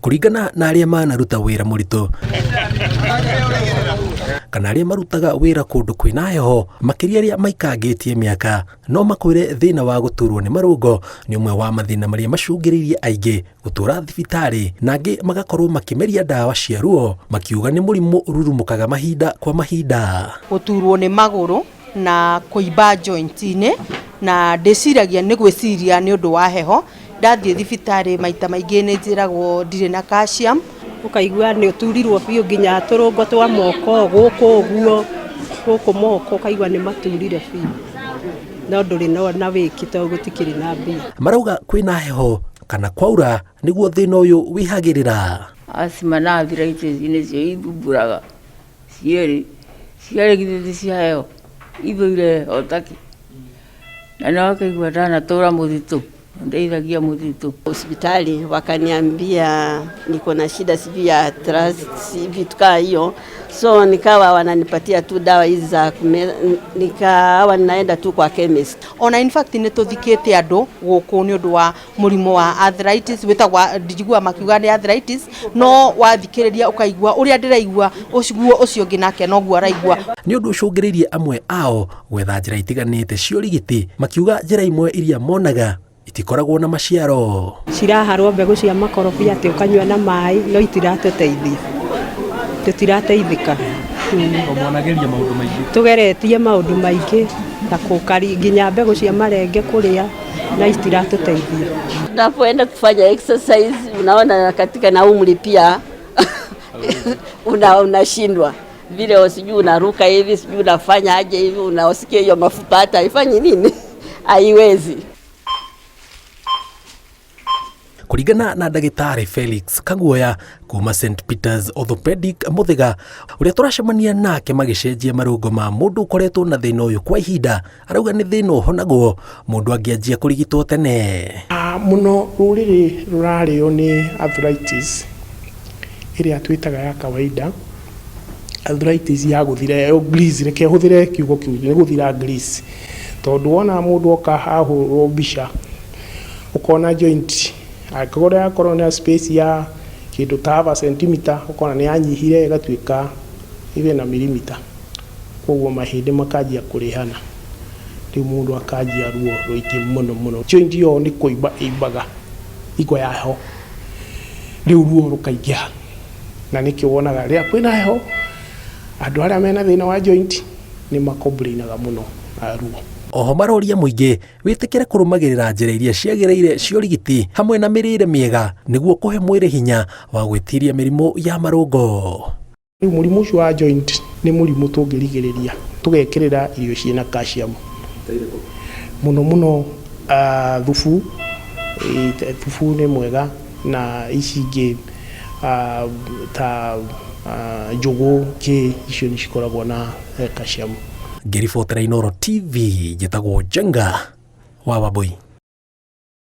Kũringana na arĩa manaruta wĩra mũritũ kana arĩa marutaga wĩra kũndũ kwĩna heho, makĩria arĩa maikangĩtie mĩaka, no makwĩre thĩna wa gũturwo nĩ marũngo nĩ ũmwe wa mathĩna marĩa macũngĩrĩirie aingĩ gũtũra thibitarĩ na angĩ magakorwo makĩmeria ndawa cia ruo makiuga nĩ mũrimũ ũrurumũkaga mahinda kwa mahinda. Gũturwo nĩ magũrũ na kũimba joint-inĩ, na ndĩciragia nĩ gwĩciria nĩ ũndũ wa heho. Ndathiĩ thibitarĩ maita maingĩ nĩ njĩragwo ndirĩ na calcium. Ũkaigua nĩ ũturirwo biũ nginya tũrũngo twa moko gũkũ ũguo, gũkũ moko ũkaigua nĩ maturire biũ, no ndũrĩ na wĩki tondũ gũtikĩrĩ na mbia. Marauga kwĩna heho kana kwaura nĩguo thĩna ũyũ wĩhagĩrĩra. Asthma na arthritis nĩcio ithumbũraga cierĩ, cierĩ githĩ ti cia heho, ithũire heho ta kĩ. Na nĩ wakaigua ndanatũra mũtitũ, ndeithagia mũtitũ. Hospitali wakaniambia niko na shida sijui ya arthritis vitu kaa hiyo, so nikawa wananipatia tu dawa hizi za kumeza, nikawa ninaenda tu kwa chemist. Ona in fact nĩ tũthikĩte andũ gũkũ nĩ ũndũ wa mũrimũ wa arthritis, wĩtagwo ndijiguaga makiuga nĩ arthritis, no wathikĩrĩria ũkaigua ũrĩa ndĩraigua ũguo ũcio ũngĩ nake noguo araigua. Nĩ ũndũ ũcũngĩrĩirie amwe ao gwetha njĩra itiganĩte cia ũrigiti, makiuga njĩra imwe iria monaga itikoragwo na maciaro. Ciraharwo mbegũ cia makorobia atĩ ũkanyua na maĩ, no itiratũteithia, tũtirateithĩka. Mwanageria maũndũ maingĩ. Tũgeretie maũndũ maingĩ ta kũkari nginya mbegũ cia marenge kũrĩa na itiratũteithia. Tunapoenda kufanya exercise unaona katika na umri pia unashindwa vile, sijui unaruka hivi, sijui unafanya aje hivi, unasikia hiyo mafupa hata haifanyi nini, haiwezi. Kũringana na ndagĩtarĩ Felix Kaguoya kuma St Peters Orthopedic Mũthĩga, ũrĩa tũracemania nake magĩcenjia marũngo ma mũndũ ũkoretwo na thĩna ũyũ kwa ihinda, arauga nĩ thĩna ũhonagwo mũndũ angĩanjia kũrigitwo tene. Mũno rũrĩrĩ rũrarĩo nĩ arthritis ĩrĩa twĩtaga ya kawaida, arthritis ya gũthira grease, reke hũthĩre kiugo kĩu, nĩ gũthira grease, tondũ wona mũndũ oka ahũrwo mbica ũkona joint angĩkorwo yakorwo na space ya kĩndũ ta half a centimeter, ũkona nĩ yanyihire ĩgatuĩka even a millimeter, koguo mahĩndĩ makanjia kũrĩhana, rĩu mũndũ akanjia ruo rũingĩ mũno mũno. Joint ĩyo nĩ kũimba ĩimbaga hingo ya heho, rĩu ruo rũkaingĩha, na nĩkĩo wonaga rĩrĩa kwĩna heho andũ arĩa mena thĩna wa joint nĩ makomplainaga mũno na ruo. Oho maroria mũingĩ wĩtĩkĩre kũrũmagĩrĩra njĩra iria ciagĩrĩire cia ũrigiti hamwe na mĩrĩre mĩega nĩguo kũhe mwĩrĩ hinya wa gwĩtiria mĩrimũ ya marũngo. Rĩu mũrimũ ũcio wa joint nĩ mũrimũ tũngĩrigĩrĩria tũgekĩrĩra irio ciĩna calcium mũno mũno, thubu, thubu nĩ mwega na ici ingĩ ta njũgũ kĩ, icio nĩ cikoragwo na calcium. Ngĩribotera Inooro TV, njĩtagwo Njenga wa Wambui.